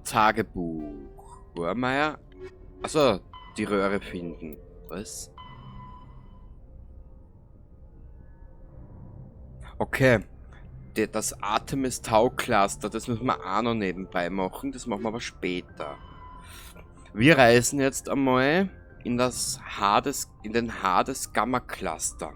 Tagebuch. Wormeyer. Achso, die Röhre finden. Was? Okay. Das Artemis Tau Cluster, das müssen wir auch noch nebenbei machen. Das machen wir aber später. Wir reisen jetzt einmal in das Hades, in den Hades Gamma Cluster.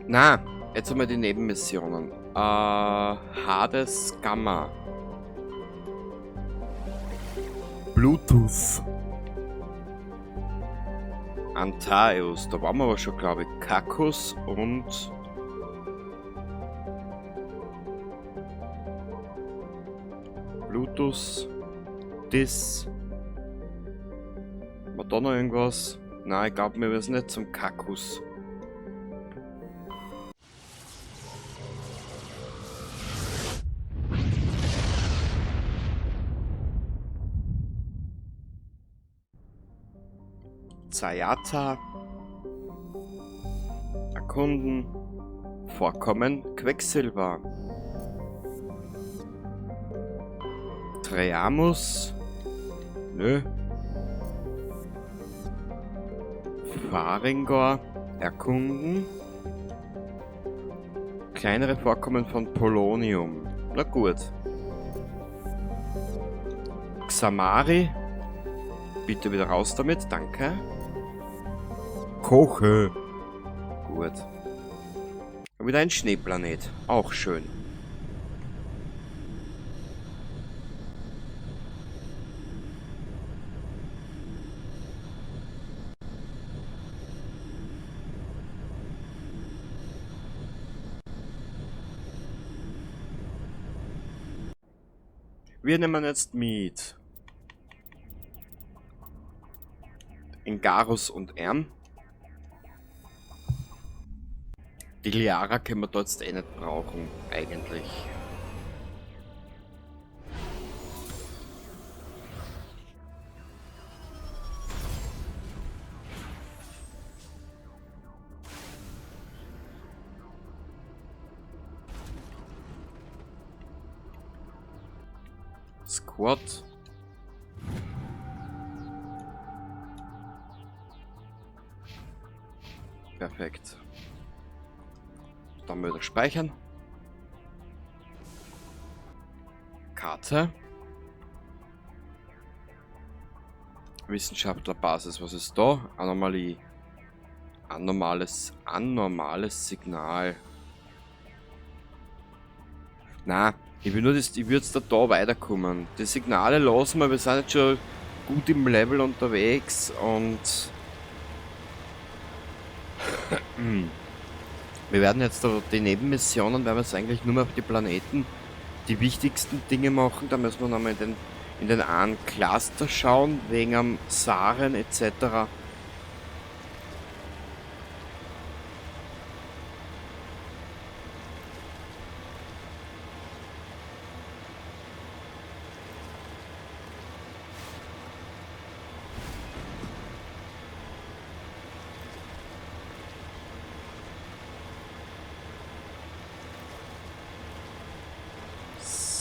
Na, jetzt haben wir die Nebenmissionen. Hades Gamma. Bluetooth. Antaeus, da waren wir aber schon, glaube ich. Kakus und Bluetooth. Dis. War da noch irgendwas? Nein, ich glaub, wir müssen nicht zum Kakus. Zayata. Erkunden. Vorkommen Quecksilber. Treamus. Nö. Faringor. Erkunden. Kleinere Vorkommen von Polonium. Na gut. Xamari. Bitte wieder raus damit, danke. Koche. Gut. Und wieder ein Schneeplanet. Auch schön. Wir nehmen jetzt mit Engarus und Ern. Die Liara können wir dort jetzt eh nicht brauchen, eigentlich. Squad. Perfekt. Dann wieder speichern. Karte. Wissenschaftlerbasis, was ist da? Anomalie. Anormales Signal. Na, ich will nur das, ich würd jetzt da weiterkommen. Die Signale lassen wir, wir sind jetzt schon gut im Level unterwegs und wir werden jetzt da die Nebenmissionen, werden wir jetzt eigentlich nur mehr auf die Planeten die wichtigsten Dinge machen. Da müssen wir nochmal in den einen Cluster schauen, wegen am Saren et cetera.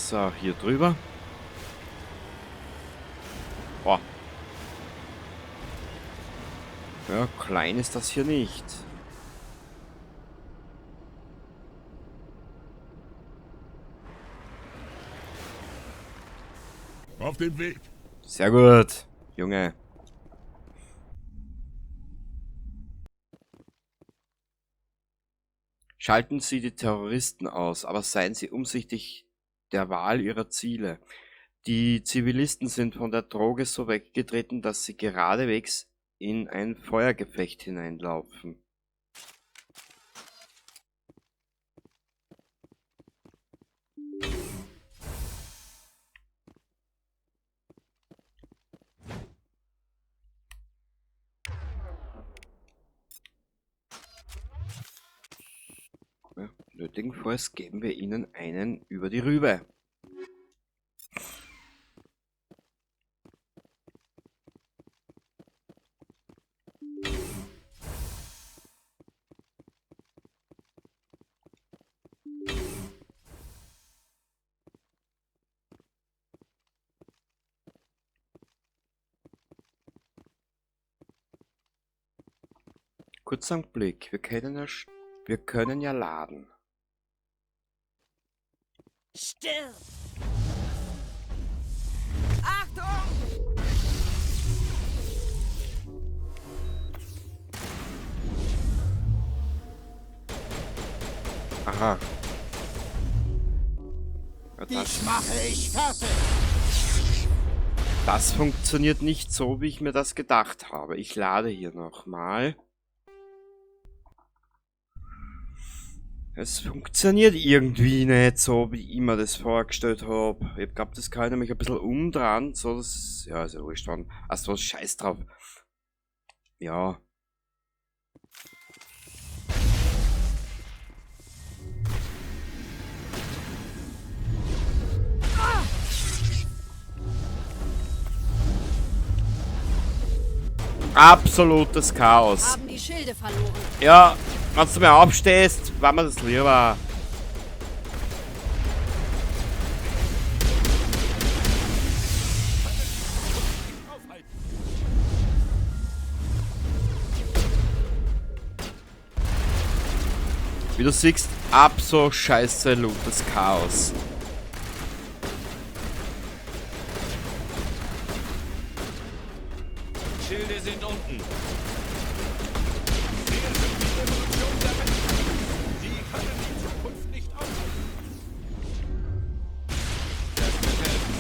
So, hier drüber. Boah. Ja, klein ist das hier nicht. Auf dem Weg. Sehr gut, Junge. Schalten Sie die Terroristen aus, aber seien Sie umsichtig der Wahl ihrer Ziele. Die Zivilisten sind von der Droge so weggetreten, dass sie geradewegs in ein Feuergefecht hineinlaufen. Ja, nö, Nötigenfalls geben wir ihnen einen über die Rübe. Kurzer Blick, wir können ja laden. Still! Achtung! Aha. Ja, Dich mache ich fertig! Das funktioniert nicht so, wie ich mir das gedacht habe. Ich lade hier nochmal. Es funktioniert irgendwie nicht so, wie ich mir das vorgestellt hab. Ich glaub, das kann ich nämlich ein bisschen umdrehen, so dass, ja, ist ja wurscht, wann. Ach so, scheiß drauf. Ja. Absolutes Chaos. Haben die Schilde verloren. Ja, wenn du mir aufstehst, war mir das lieber. Wie du siehst, absolut scheiße lootes Chaos. Schilde sind unten. Wir sind die Evolution der Menschen. Sie können die Zukunft nicht aufhalten. Das wird helfen.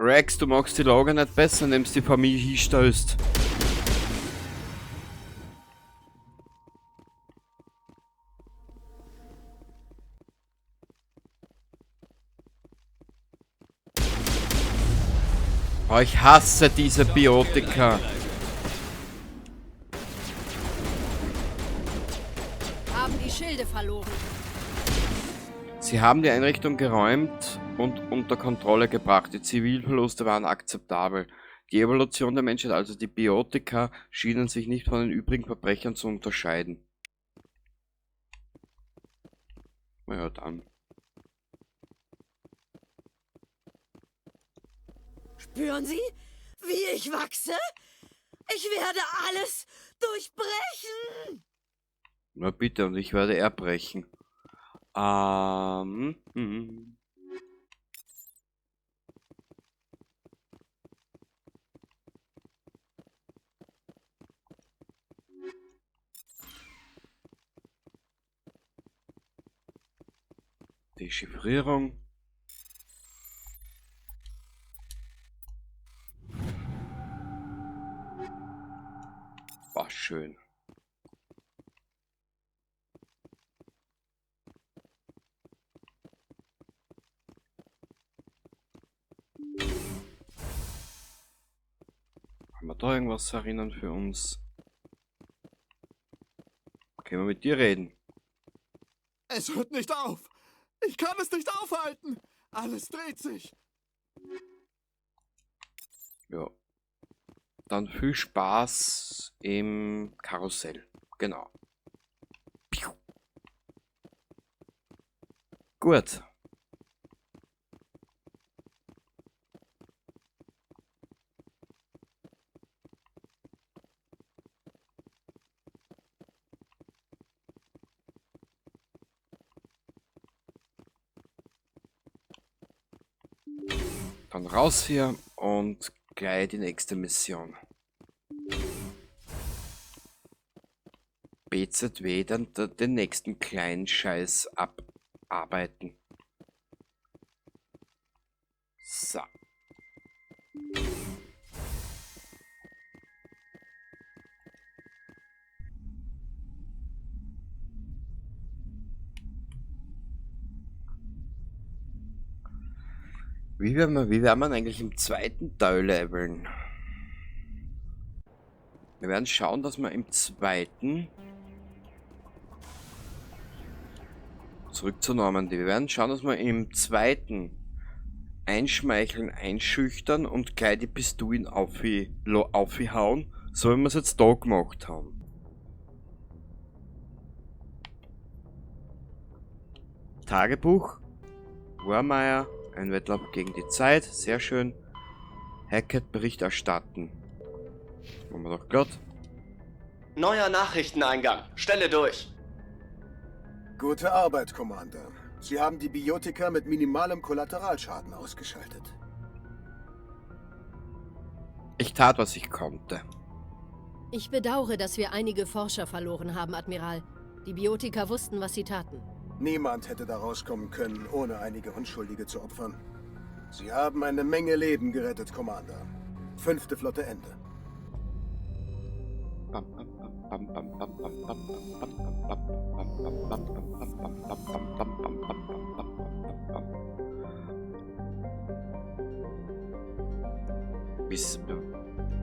Wrex, du machst die Lage nicht besser, indem du die Familie hinstößt. Oh, ich hasse diese Biotika. Haben die Schilde verloren. Sie haben die Einrichtung geräumt und unter Kontrolle gebracht. Die Zivilverluste waren akzeptabel. Die Evolution der Menschheit, also die Biotika, schienen sich nicht von den übrigen Verbrechern zu unterscheiden. Na ja, dann. Spüren Sie, wie ich wachse? Ich werde alles durchbrechen! Na bitte, und ich werde erbrechen. Dechiffrierung. War schön. Haben wir da irgendwas erinnern für uns? Können wir mit dir reden? Es hört nicht auf! Ich kann es nicht aufhalten! Alles dreht sich! Ja. Dann viel Spaß im Karussell. Genau. Piu. Gut. Dann raus hier und gleich die nächste Mission. BZW, dann den nächsten kleinen Scheiß abarbeiten. So. Wie werden wir eigentlich im zweiten Teil leveln? Wir werden schauen, dass wir im zweiten... Zurück zur Normandie. Wir werden schauen, dass wir im zweiten einschmeicheln, einschüchtern und gleich die Pistolen aufhauen, so wie wir es jetzt da gemacht haben. Tagebuch. Warmeyer, ein Wettlauf gegen die Zeit, sehr schön. Hackett Bericht erstatten. Machen wir doch glatt. Neuer Nachrichteneingang. Stelle durch. Gute Arbeit, Commander. Sie haben die Biotika mit minimalem Kollateralschaden ausgeschaltet. Ich tat, was ich konnte. Ich bedauere, dass wir einige Forscher verloren haben, Admiral. Die Biotika wussten, was sie taten. Niemand hätte da rauskommen können, ohne einige Unschuldige zu opfern. Sie haben eine Menge Leben gerettet, Commander. 5. Flotte Ende.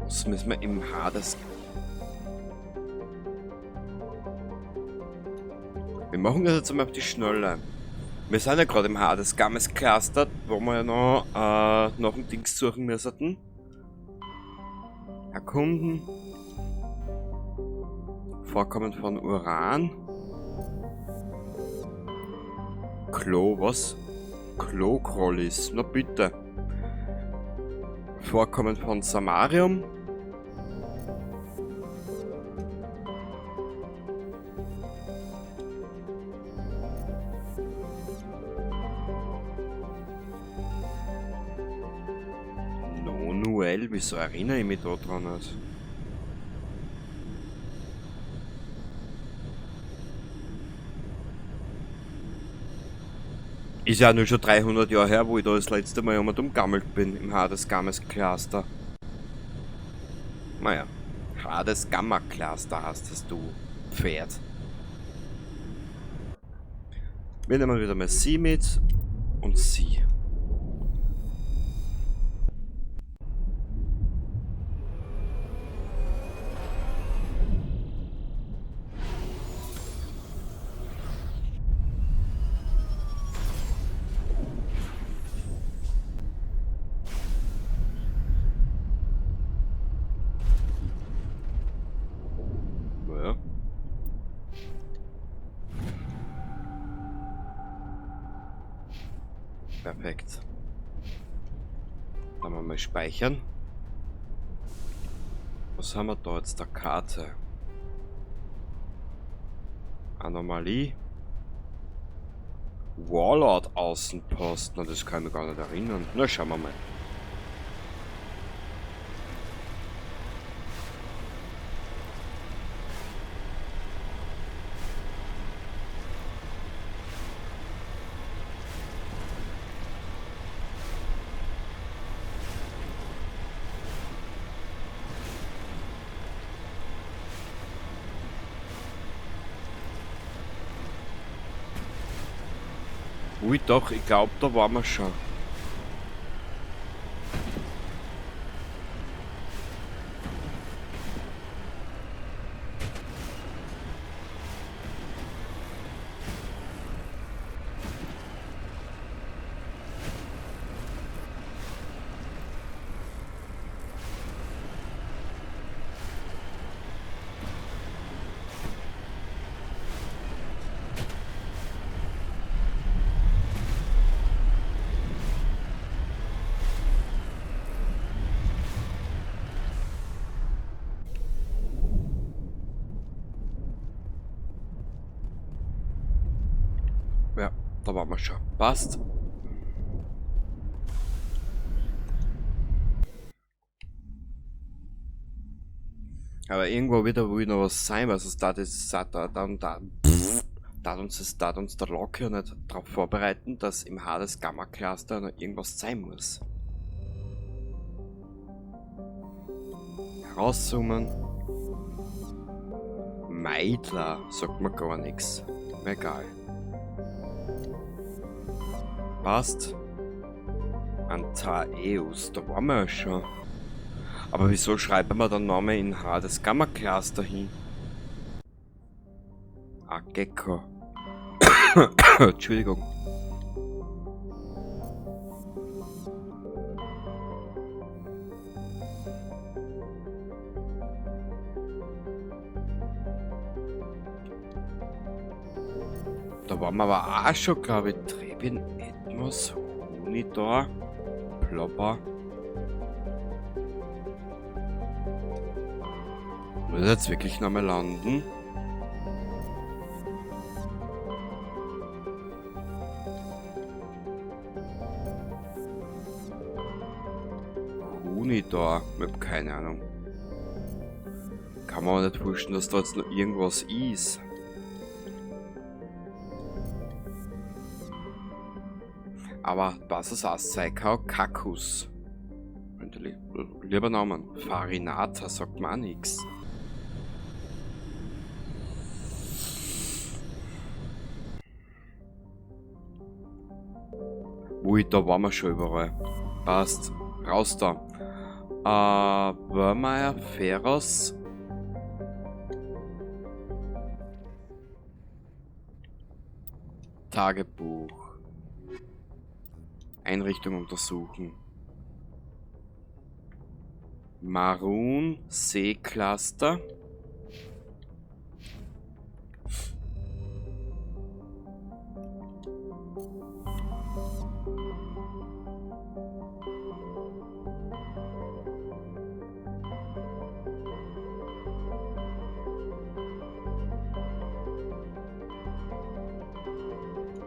Was müssen wir im Hades? Wir machen das jetzt einmal auf die Schnelle. Wir sind ja gerade im Hades Gamma Cluster, wo wir ja noch nach dem Dings suchen müssen. Erkunden. Vorkommen von Uran. Klo, was? Klokrollis, na bitte. Vorkommen von Samarium. Nonuel, wieso erinnere ich mich da dran nicht? Ist ja nur schon 300 Jahre her, wo ich da das letzte Mal jemand umgammelt bin, im Hades Gamma Cluster. Naja, Hades Gamma Cluster heißt das, du Pferd. Wir nehmen wieder mal sie mit und sie. Naja. Perfekt. Dann mal speichern. Was haben wir da jetzt? Der Karte. Anomalie. Warlord Außenpost. Na, das kann ich mich gar nicht erinnern. Na, schauen wir mal. Ui, doch, ich glaub, da waren wir schon. Ja, da waren wir schon. Passt. Aber irgendwo wieder will noch was sein, was es da ist, da, da, da, da, da uns das, da uns der Log ja nicht darauf vorbereiten, dass im Hades Gamma Cluster noch irgendwas sein muss. Herauszoomen. Meidler, sagt mir gar nix. Egal. Passt. Antaeus, da waren wir ja schon. Aber wieso schreiben wir dann nochmal in Hades Gamma Cluster hin? Ah, Gecko. Entschuldigung. Da waren wir aber auch schon, glaube ich, Trebin, Etmos, Honidor, Plopper. Muss ich jetzt wirklich nochmal landen? Honidor, ich hab keine Ahnung. Kann man auch nicht vorstellen, dass da jetzt noch irgendwas ist. Aber was es auch sein kann, Kakus. Lieber Namen. Farinata sagt mir auch nix. Ui, da waren wir schon überall. Passt. Raus da. Wörmeier, Feros. Tagebuch. Einrichtung untersuchen. Maroon See-Cluster.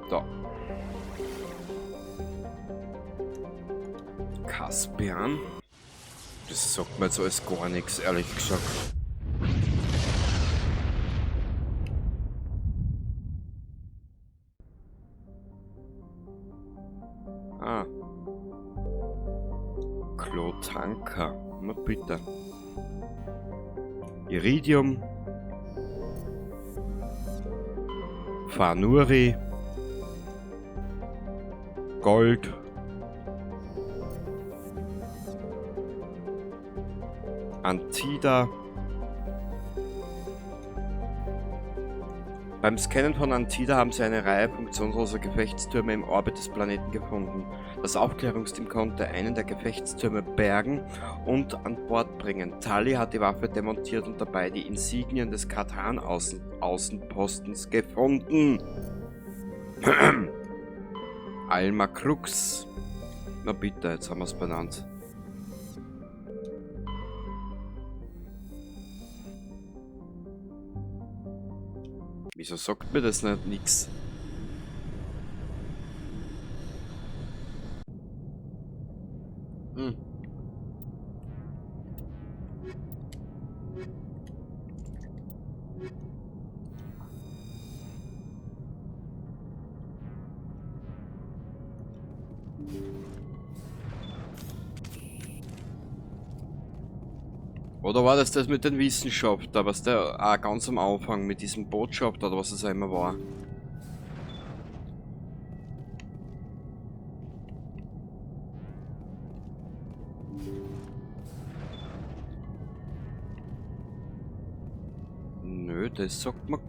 Da. Caspian. Das sagt mir jetzt alles gar nichts, ehrlich gesagt. Ah. Klotanka. Na bitte. Iridium. Fanuri. Gold. Antida. Beim Scannen von Antida haben sie eine Reihe funktionsloser Gefechtstürme im Orbit des Planeten gefunden. Das Aufklärungsteam konnte einen der Gefechtstürme bergen und an Bord bringen. Tali hat die Waffe demontiert und dabei die Insignien des Katan-Außenpostens gefunden. Alma Crux. Na bitte, jetzt haben wir's benannt. Wieso sagt mir das nicht nix? Hm. Oder war das das mit den Wissenschaftlern, was der auch ganz am Anfang mit diesem Botschafter oder was es auch immer war? Nö, das sagt man.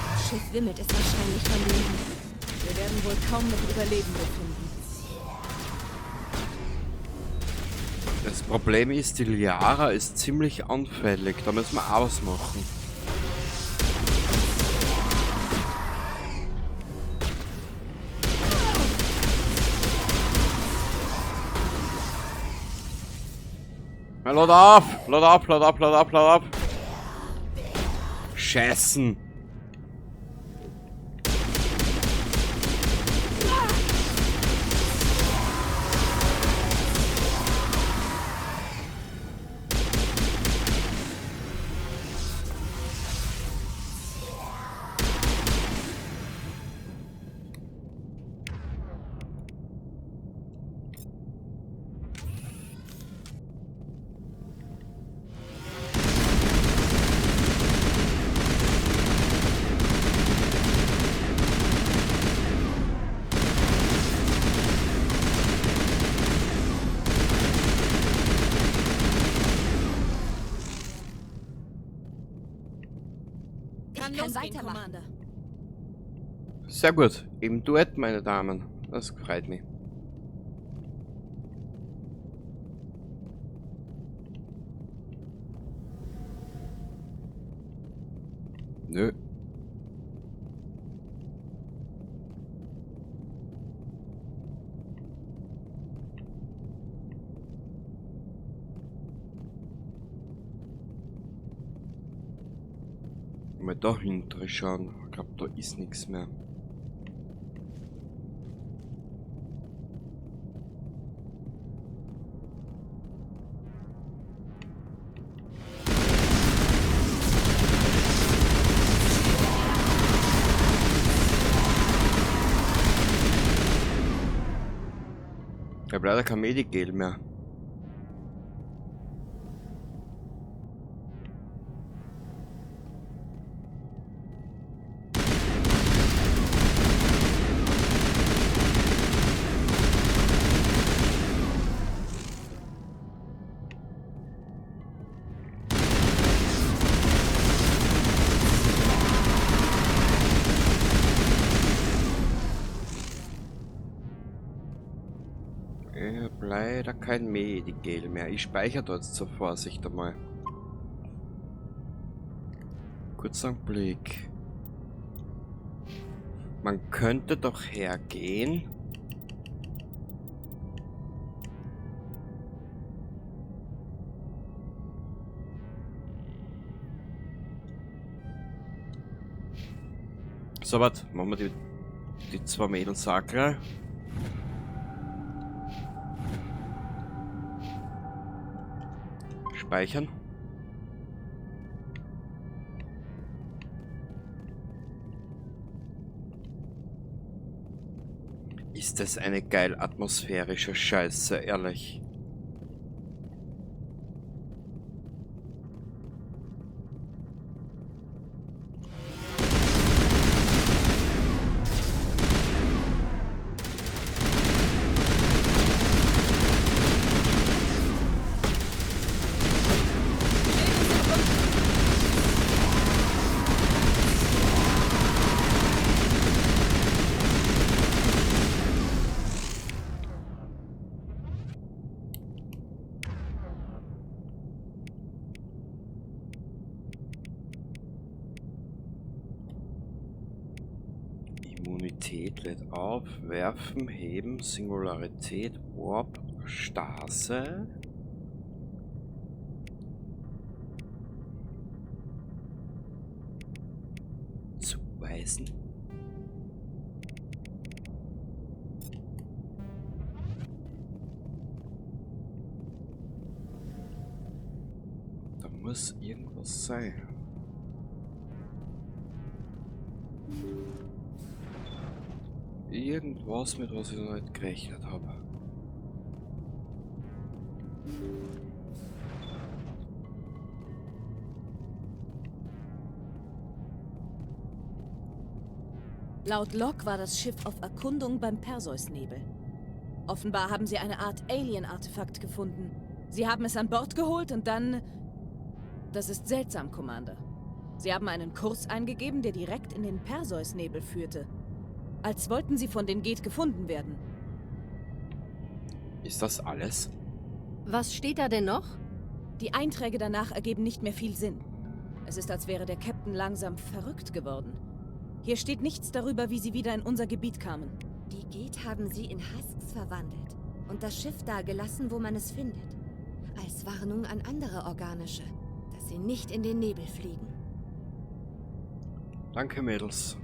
Das Schiff wimmelt es wahrscheinlich von Leben. Wir werden wohl kaum noch Überlebende finden. Das Problem ist, die Liara ist ziemlich anfällig. Da müssen wir auch was machen. Na, lad auf! Lad auf, lad auf, lad auf, lad auf! Scheißen! weitermachen. Commander. Sehr gut. Im Duett, meine Damen. Das freut mich. Nö. Mal dahinter schauen. Ich glaub, da ist nichts mehr. Ich hab leider kein Medigel mehr. Ich hab leider kein Medigel mehr. Ich speichere dort zur Vorsicht einmal. Kurzer Blick. Man könnte doch hergehen. So, warte, machen wir die zwei Mädels auch gleich. Speichern. Ist das eine geil atmosphärische Scheiße, ehrlich. Immunität lädt auf, werfen, heben, Singularität, Warp, Stase. Zuweisen. Da muss irgendwas sein. Irgendwas, mit was ich noch nicht gerechnet habe. Laut Log war das Schiff auf Erkundung beim Perseusnebel. Offenbar haben sie eine Art Alien-Artefakt gefunden. Sie haben es an Bord geholt und dann... Das ist seltsam, Commander. Sie haben einen Kurs eingegeben, der direkt in den Perseusnebel führte. Als wollten sie von den Geth gefunden werden. Ist das alles? Was steht da denn noch? Die Einträge danach ergeben nicht mehr viel Sinn. Es ist, als wäre der Captain langsam verrückt geworden. Hier steht nichts darüber, wie sie wieder in unser Gebiet kamen. Die Geth haben sie in Husks verwandelt und das Schiff da gelassen, wo man es findet. Als Warnung an andere Organische, dass sie nicht in den Nebel fliegen. Danke, Mädels.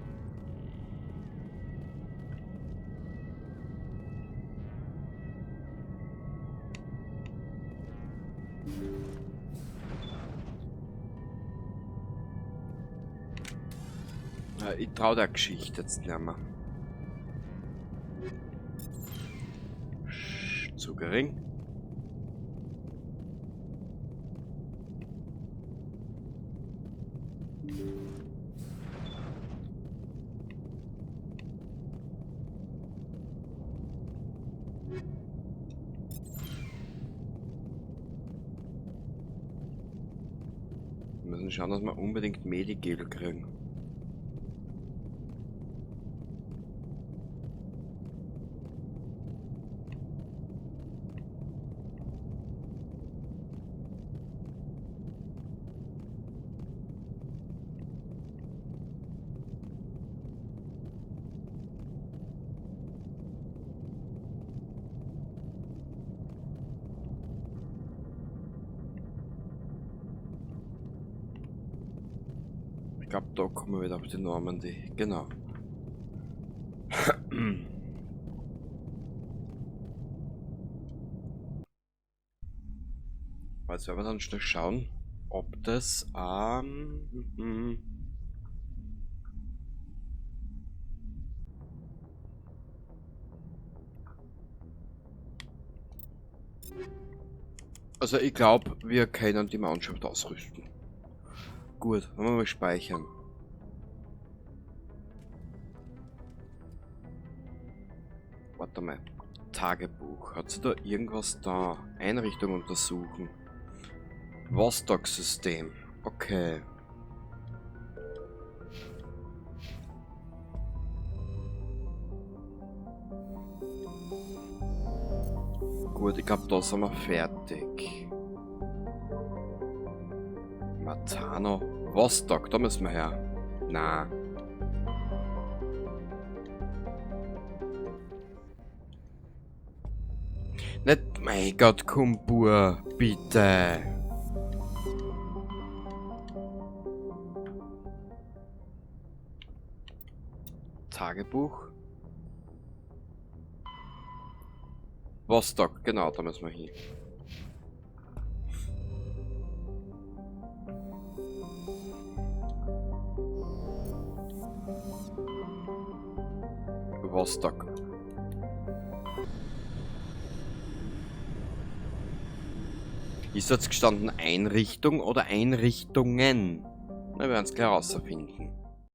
Ich trau der Geschichte jetzt nicht mehr. Zu gering. Wir müssen schauen, dass wir unbedingt Medigel kriegen. glaube, da kommen wir wieder auf die Normandy. Genau. Jetzt werden wir dann schnell schauen, ob das Also ich glaube, wir können die Mannschaft ausrüsten. Gut, wollen wir mal speichern. Warte mal. Tagebuch. Hat sie da irgendwas da? Einrichtung untersuchen. Vostok-System. Okay. Gut, ich glaube, da sind wir fertig. Matano. Vostok, da müssen wir her. Na. Nicht, mein Gott, Kumbur, bitte. Tagebuch. Vostok, genau, da müssen wir hin. Vostok. Ist jetzt gestanden Einrichtung oder Einrichtungen? Na, wir werden es gleich rausfinden.